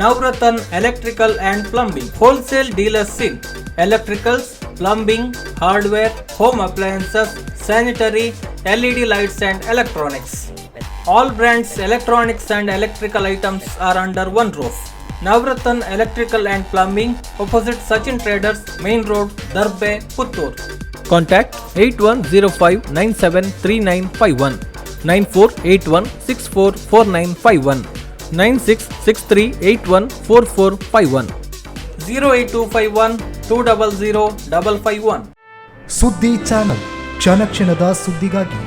Navratan Electrical and Plumbing, wholesale dealers in electricals, plumbing, hardware, home appliances, sanitary, LED lights and electronics. All brands electronics and electrical items are under one roof. Navratan Electrical and Plumbing, opposite Sachin Traders, Main Road, Darbe, Puttur. Contact 8105973951, 9481644951, 9663814451, 08251200551. ಸುದ್ದಿ channel, ಕ್ಷಣ ಕ್ಷಣದ ಸುದ್ದಿಗಾಗಿ.